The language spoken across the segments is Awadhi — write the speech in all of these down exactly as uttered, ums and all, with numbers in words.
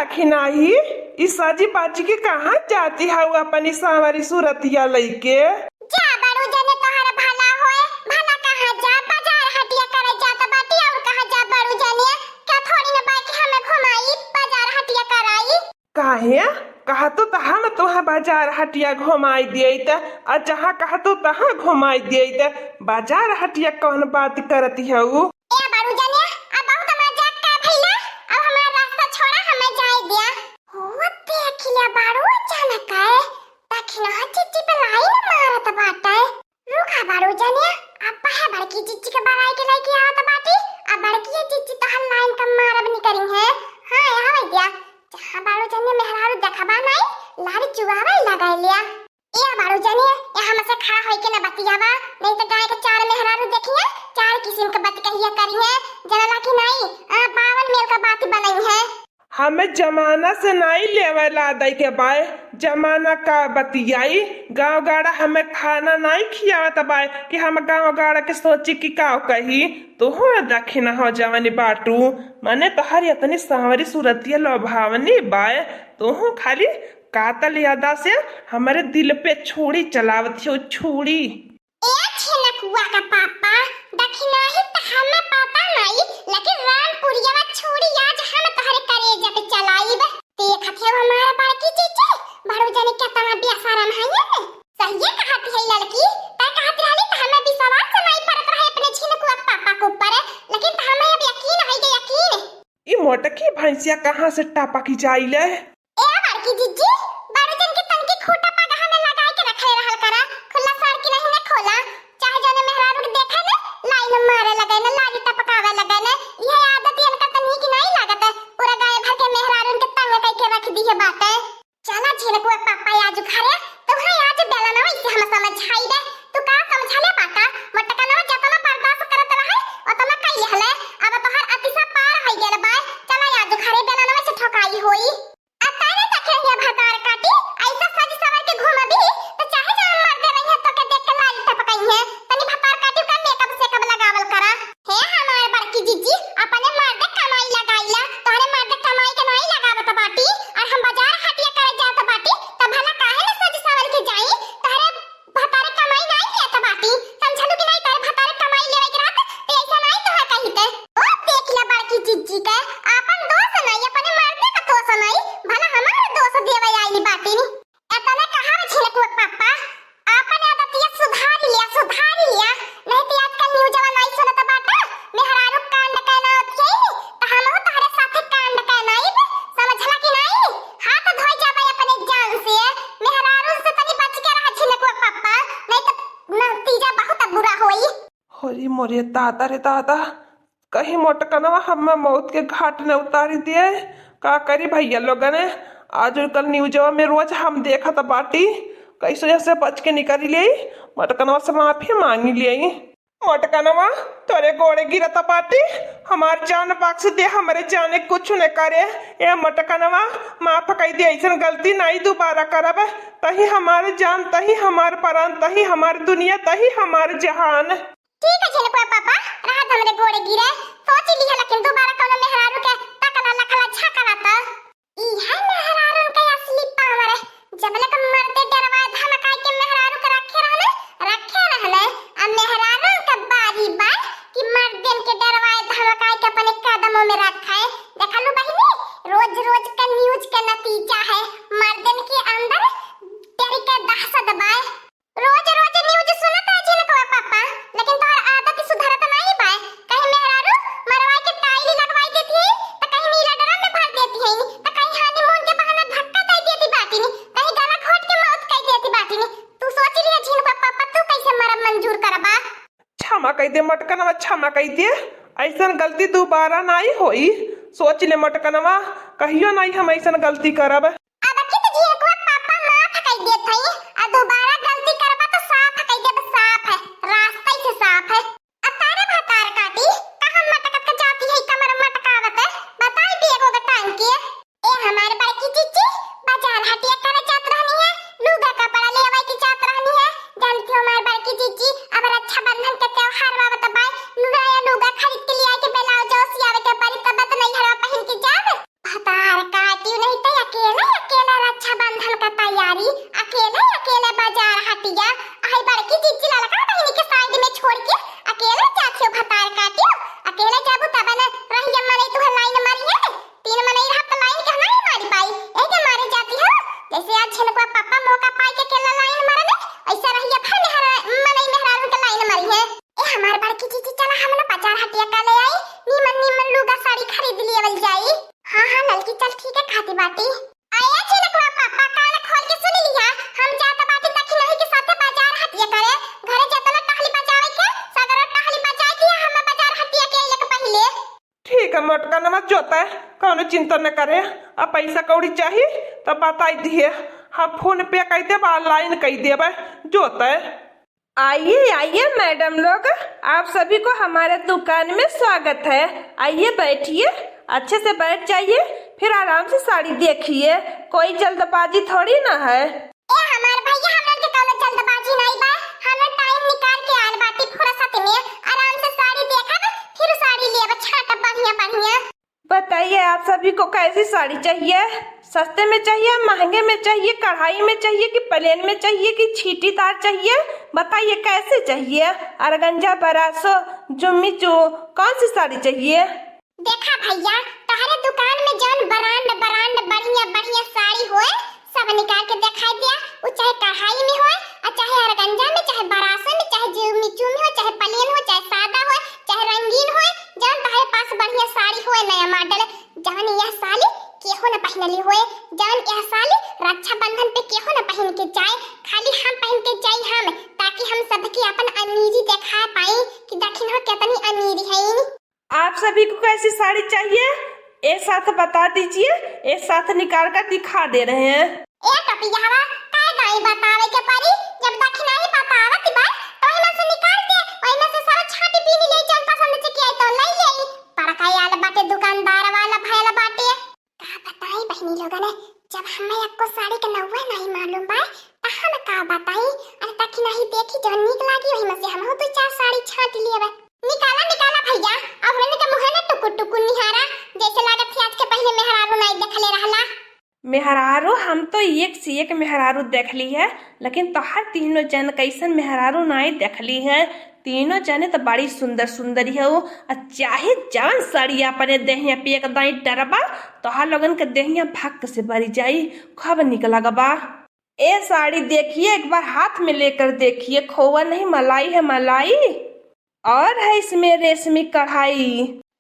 अखिनाही, ई सजी बाजी के कहाँ जाती हऊ अपनी सांवरी सूरतिया लइके? जा बड़ू जने, तोहर भला होए, भला कहाँ जा, बाजार हटिया करे जात बाटी, और कहाँ जा बड़ू जने, का थोड़ी न बाइक हमें घुमाई, बाजार हटिया कराई। काहे? कहा तो तहा न तोहे बाजार हटिया घुमाई दियई त, आ जहाँ कहा तो तहाँ घुमाई दियई त, बाजार हटिया कौन बात करती हऊ? ए बड़ू जने, अब बहुत मजाक का भइला, अब हमार रास्ता छोड़ा, हमें जाए दिया। हो, देख लिया बड़ू, अचानक आए, दखिना चिच्ची पे लाइन मारत बाटे। रुका बड़ू जने, अब है बड़की चिच्ची के बड़ाई के लेके आवत बाटी, अब बड़की चिच्ची तोहर लाइन का मारब निकरी है। हाँ, यहाँ वही दिया, जहाँ बड़ू जने मेहरारू देखबा नहीं, लारी चुआवे लगा लिया। ए बड़ू जने, ए हमसे खड़ा होइके न बतियावा, नहीं तो गाय के चार मेहरारू देखिए, चार किस्म के बात कहिया करिए, जनला कि नहीं, आ, बावन मेल का बात बनई है। हमें जमाना से नहीं लेवे लादई के बाय, जमाना का बतियाई, गाँव गाड़ा हमें खाना नहीं खियावत बाय कि हम गाँव गाड़ा के सोची कि का कही। तोहू दखिना हो जवानी बाटू, मने तोहर इतनी सांवरी सूरतिया लोभावनी बाय, तोहू खाली कातल यादा से हमरे दिल पे छुरी चलावत हो, छुरी। ए छिनकुआ का पापा, दखिनाही त हमें पता नहीं, लेकिन रामपुरिया छुरी आज हम तोहरे करेजा पे चलाइब। देखत हो हमार बड़की चिच्ची, बड़ू जने केतना बेशरम है ये। सहिए कहत है लड़की, तै कहत रहली त हमें विश्वास से नहीं पड़त रहे अपने छिनकुआ के पापा के ऊपर, लेकिन त हमें अब यकीन है के यकीन। ई मोटकी भैंसिया कहाँ से टपकी जाइले? ए बड़की जिज्जी, बड़ू जन के तनकी खूंटा पगहा में लगाई के रखले रहल करा, खुला सड़की नहीं ने खोला, चाहे जने मेहरारू के देखे ने, लाइन मारे लगे ने, लाली टपकावे लगे ने, यह आदत इनका त नीक नहीं लागत, पूरा गाय भर के मेहरारू के तंग कई के रख दी है बाटे। चला झिनकुआ पापा आज घरे, तुम्हें आज बेलनवा इसे हम समझाई दे, तू का समझले बाटा, मोटकनवा जतना बर्दाश्त करत रहे, उतना कई हले, अब तोहर अतिशा पार होई गेल बाय, चला आज घरे बेलनवा से ठोकाई होई। आ तैने देखे हिया भतार काटी, ऐसा सज सवर के घूमबी, त चाहे जवन मर्दे रहिए, तोके देख के लाली टपकइहे। तनी भतार काटी का मेकअप सेकअप लगावल करा। हे हमार बड़की जिज्जी, अपने मर्दे कमाई लगाइला, तोहरे मर्दे कमाई के नाई लगावत बाटी, और हम बाजार हटिया करे जात बाटी, त भला काहे न सज सवर के जाई? तोहरे भतारे कमाई नाई लेत बाटी, समझलू कि नाई? तोहरे भतारे कमाई लेवे के रहत, त ऐसा नाई तोहर कहिते। ओ, देख ले बड़की जिज्जी के, आपन दोष नाई, अपने मर्दे का दोष नाई, भला हमार दोष देवे आइली बाटी। एतने कहा झिनकुआ पापा, आपन आदतिया सुधार लिया, सुधार लिया, नहीं तो आजकल न्यूजवा नाई सुनत बाटा, मेहरारू कांड कहना होती है, तो हमहू तोहरे साथे कांड कहना आइब, समझला कि नाई? हाथ धोई जाबे अपने जान से, मेहरारू से तनी बच के रहा झिनकुआ पापा, नहीं तो नतीजा बहुत बुरा होई। अरे मोरे दादा रे दादा, कहीं मोटकनवा हमें मौत के घाट न उतारी दिए। का करी भैया लोगन, आज कल न्यूजवा में रोज हम देखत बाटी, कैसे ऐसे बच के निकल ले, मोटकनवा से माफी मांगी ले। मोटकनवा, तोरे गोड़े गिरत बाटी, हमार जान बख्श दे, हमरे जाने कुछ न करे। ए मोटकनवा, माफ कई दे, ऐसन गलती नाई दोबारा करब। तही हमार जान, तही हमार प्राण, तही हमार दुनिया, तही हमार जहान। ठीक है झिनकुआ पापा, रहत हमरे गोड़े गिरे, सोच लिहा, लेकिन दोबारा कौनो मेहरारू के तकला लखला झकला त। ई है मेहरारून के असली पावर, जब लक मर्दे डरवाए धमकाए के मेहरारू के रखे रहले, रखे रहले, अब मेहरारून के बारी बा कि मर्दन के डरवाए धमकाए के अपने कदमों में रखे। देखलू बहिनी, रोज रोज के न्यूज के नतीजा है, मर्दन के अंदर डर के दहशत बा। रोज रोज न्यूज सुनत है झिनकुआ पापा, लेकिन तोहर आदत सुधरत नाई बाय। कहीं मेहरारू मरवाई के टाइल लगवाई देती है, त कहीं नीला ड्रम में भर देती है, त कहीं हनीमून के बहाना धक्का दे देती बाटिनी, कहीं गला घोट के मौत कर देती बाटिनी। तू सोच लिया झिनकुआ पापा, तू कैसे मरब मंजूर करबा? क्षमा कई दे मोटकनवा, क्षमा कई दे, ऐसन गलती दोबारा नाई होई। सोच ले मोटकनवा, कहियो नाई हम ऐसन गलती करब। अब की तो झिनकुआ पापा माफ कई देत हई, आ दोबारा गलती करबा तो साफ कई देब, साफ है, रास्ता ही से साफ है। अब तारे भतार काटी, कहाँ मटकत के जाती है कमर मटकावत, बताई दिए एगो के टांग के। ए हमार बड़की चिच्ची, बाजार हटिया करे जात रहनी है, लुगा कपड़ा लेवे के जात रहनी है। जानती हो हमार बड़की चिच्ची, अब रक्षाबंधन के त्योहार बा, त बाय नया लुगा खरीद के लिया के ब्लाउज सियावे के पड़ी, तब त नैहरवा पहिन के जाब। भतार काटी के मोटका नमा जोते, कौनो चिंता न करे। अब पैसा कौड़ी चाही तो बताई दिए, हम PhonePe कई देब, online कई देब, जोते। आइए, आइए मैडम लोग, आप सभी को हमारे दुकान में स्वागत है। आइए, बैठिए, अच्छे से बैठ जाइए, फिर आराम से साड़ी देखिए, कोई जल्दबाजी थोड़ी ना है। ए हमार भैया, हमन के कौनो जल्दबाजी नहीं बा, हमन time निकाल के आल बाटी फुर्सत में, आराम से साड़ी देखब, फिर साड़ी लेब, छाटब बढ़िया बढ़िया। बताइए, आप सभी को कैसी साड़ी चाहिए? सस्ते में चाहिए, महंगे में चाहिए, कढ़ाई में चाहिए कि plain में चाहिए कि छींटीदार चाहिए? बताइए, कैसे चाहिए? ऑर्गेन्जा, ब्रासो, जुम्मी चू, कौन सी साड़ी चाहिए? देखा भैया, तोहरे दुकान में जौन brand brand बढ़िया बढ़िया साड़ी होए, सब निकाल के दिखाई दिया। उ चाहे कढ़ाई में होए, और चाहे ऑर्गेन्जा में, चाहे ब्रासो में, चाहे जुम्मी चू में हो, चाहे plain हो, चाहे सादा हो, चाहे रंगीन हो, जौन तोहरे पास बढ़िया साड़ी होए, नया model, जौन यह साली केहू न पहनली होए, जौन यह साली रक्षाबंधन पे केहू न पहन के जाए, खाली हम पहन के जाई हम, ताकि हम सबके अपन अमीरी दिखा पाई कि दखिन हो कितनी अमीरी है। आप सभी को कैसी साड़ी चाहिए, एक साथ बता दीजिए, एक साथ निकाल कर दिखा दे रहे हैं। ए टपियावा, काय दाई बतावे के परी, जब दखिना ही बतावत बा, तो ओहिमे से निकाल दे, ओहिमे से सारा छाटी बीनी ले, जौन पसंद से किया तो ले ले। बड़का आल बाटे, दुकानदार वाला भयल बाटे। का बताई बहिनी लोगन, जब हमें एको साड़ी के नौवे नहीं मालूम बा, त हम का बताई? अरे दखिना ही देखी, जौन नीक लागी, ओहिमे से हमहू दो चार साड़ी छाट लेब। निकाला, निकाला भैया, अब हमने के मुँहे न टुकुर टुकुर निहारा, जैसे लागत है आज के पहले मेहरारू नाई देखले रहला। मेहरारू हम तो एक से एक मेहरारू देखली है, लेकिन तोहर तीनों जन कैसन मेहरारू नाई देखली है। तीनों जने तो बड़ी सुंदर सुंदर ही हो, और चाहे जवन साड़ी अपने देहिया पे एक दाई डरबा, तोहर लोगन के देहिया भक्क से भरी जाई, खूब निक लगबा। ए साड़ी देखिए, एक बार हाथ में लेकर देखिए, खोवा नहीं मलाई है मलाई। और है इसमें रेशमी कढ़ाई।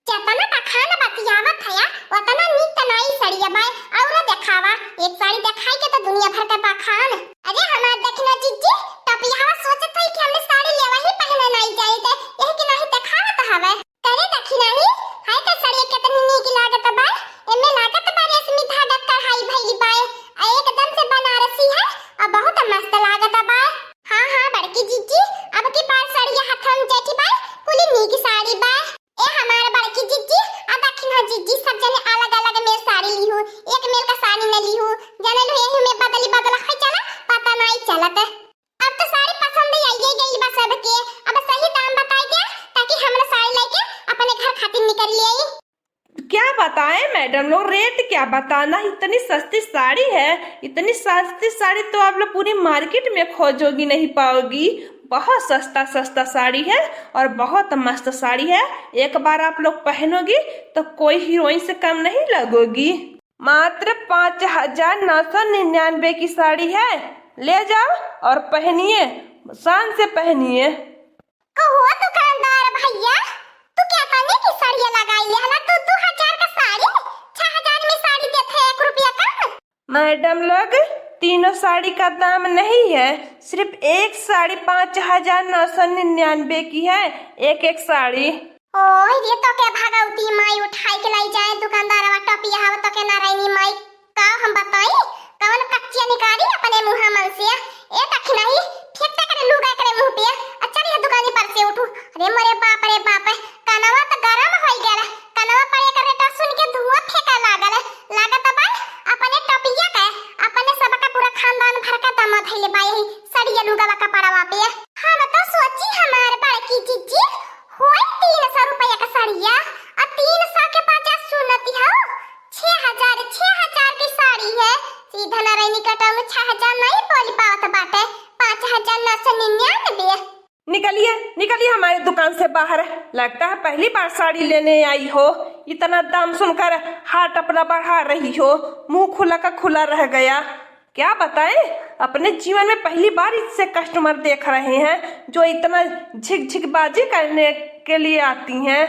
जेतना बखान बतियावत हया, ओतना नीक त नाई सड़िया बाय। और देखावा, एक साड़ी देखाई के तो दुनिया भर का बखान। अरे हमार दखिना जिज्जी, टपियावा सोचत हई कि हमने साड़ी लेवा ही पहने नाई जाई थे, यही कि नाही देखावत हवे। करे दखिना ही, हाय त सड़िया कितनी नीक लागत बाय, एमे लागत बा रेशमी धागा कढ़ाई भइली बाय, आ एकदम से बनारसी है, आ बहुत मस्त लागत बाय। हाँ, हाँ, बड़की जिज्जी, अब की बार सड़िया हथवा में जेठी बाय, कुली नीक साड़ी बाय। ए हमार बड़की जिज्जी, आ दखिना जिज्जी, सब जने अलग-अलग मेल साड़ी लिहू, एक मेल का साड़ी न लिहू। जाने लो, यही में बदली बदला होइ चला, पता नाई चलत। अब तो साड़ी पसंद आइए गई बा सबके। अब सही दाम बताई दे, ताकि हमरा साड़ी लेके अपने घर खातिर निकल लिए। क्या बताएं मैडम लोग, रेट क्या बताना, इतनी सस्ती साड़ी है, इतनी सस्ती साड़ी तो आप लोग पूरी मार्केट में खोजोगी नहीं पाओगी। बहुत सस्ता सस्ता साड़ी है और बहुत मस्त साड़ी है। एक बार आप लोग पहनोगी तो कोई हीरोइन से कम नहीं लगोगी। मात्र पाँच हजार नौ सौ निन्यानवे की साड़ी है, ले जाओ और पहनिए, शान से पहनिए। कहो दुकानदार भैया, तू क्या तने की सड़िया लगाई लेहला? तू दो हजार का साड़ी, छह हजार में साड़ी देते हैं, एक रुपया कम। मैडम लोग, तीनों साड़ी का दाम नहीं है, सिर्फ एक साड़ी पाँच हजार नौ सौ निन्यानवे की है, एक एक साड़ी। ओह, ये तो के भगवती माई उठाई के लाई जाए दुकानदारवा टपिया हव तो के नारायणी माई। का हम बताई, कवन कच्चिया निकारी अपने मुँहा मन से। ए दखिना ही, फेंक दे करे लुगा करे मुँह पे, आ चल यह दुकानी पर से उठू। अरे मोरे बाप रे बाप, कनवा तो गरम होई गया, कनवा पर एकर रेटा सुन के धुआं फेंका लागल। लागत बा अपने टपिया के, अपने सबका पूरा खानदान भर का दमा धइले बा यही सड़िया लुगवा कपड़वा पे। हम तो सोची हमार बड़की जिज्जी होई तीन सौ रुपया का सड़िया, आ तीन सौ के बजाय सुनती हो, छह हजार, छह हजार की साड़ी है। सीधा नारायणी कटाऊ में छह हजार नहीं बोल पावत बाटे, पाँच हजार नौ सौ निन्यानवे। निकलिए, निकलिए हमारे दुकान से बाहर। लगता है पहली बार साड़ी लेने आई हो। इतना दाम सुनकर हाथ अपना बढ़ा रही हो, मुंह खुला का खुला रह गया। क्या बताएं, अपने जीवन में पहली बार इससे कस्टमर देख रहे हैं जो इतना झिकझिकबाजी करने के लिए आती हैं।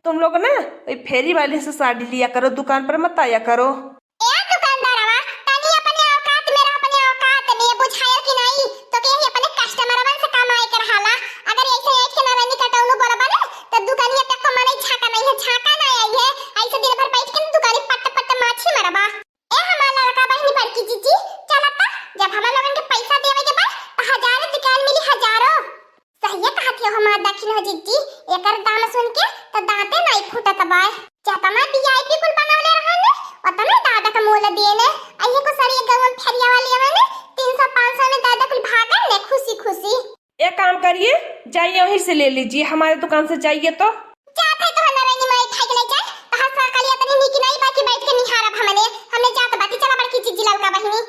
तुम लोग ना वही फेरी वाली से साड़ी लिया करो, दुकान पर मत आया करो। ए दुकानदारवा, तनी अपने औकात में रह, अपने औकात में, बुझायल कि नहीं? तो के यही अपने कस्टमरवन से कमाए के रहाला। अगर ऐसे ऐठ के नारायणी कटौनू बोलबा ना, तो दुकानिया पे को मने झाका नहीं है, झाका ना आई है। आते नाई फूटत बाय। जतना VIP कुल बनवले रहने, ओतने दादा का मोल दिए ने। अइहे को सड़िया गवन फेरिया वाली आवे ने, तीन सौ पाँच सौ में दादा कुल भागन ने खुशी खुशी। एक काम करिए, जाइए वहीं से ले लीजिए, हमारे दुकान से जाइए तो। जात है तो हमारे नहीं माई खाई के ले जाए, तो हंस कर कलिया तनी निकी नहीं बाकी बैठ के निहारब हमने, हमने जात बाटी चला बड़की जीजी ललका बहिनी।